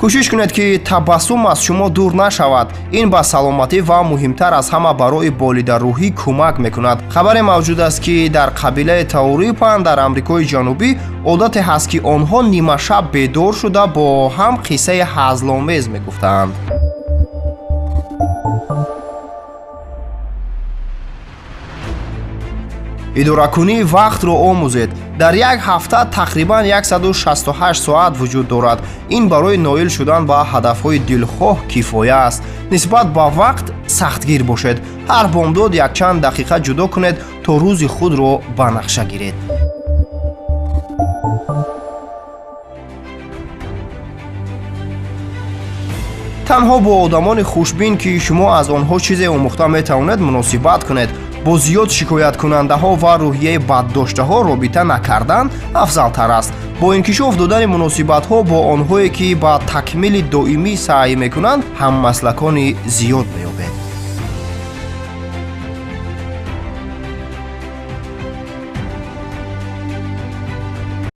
Кӯшиш кунед, ки табассум аз шумо дур нашавад. Ин ба саломатӣ ва муҳимтар аз ҳама барои болидарӯҳӣ кӯмак мекунад. Хабаре мавҷуд аст, ки дар қабилаи Таурипан дар Амрикои Ҷанубӣ одате ҳаст, ки онҳо нимашаб бедор шуда бо ҳам қиссаи ҳазломез мегуфтаанд. Идоракунии вақтро омӯзед. Дар як ҳафта тақрибан 168 соат вуҷуд дорад. Ин барои ноил шудан ба ҳадафҳои дилхоҳ кифоя аст. Нисбат ба вақт сахтгир бошед. Ҳар бомдод якчанд дақиқа ҷудо кунед, то рӯзи худро ба нақша гиред. Танҳо бо одамони хушбин, ки шумо аз онҳо чизе омӯхта метавонед, муносибат кунед. Бо зиёд шикояткунандаҳо ва рӯҳияи баддоштаҳо робита накардан афзалтар аст. Бо инкишоф додани муносибатҳо бо онҳое, ки ба такмили доимӣ саъй мекунанд, ҳаммаслакони зиёд меёбед.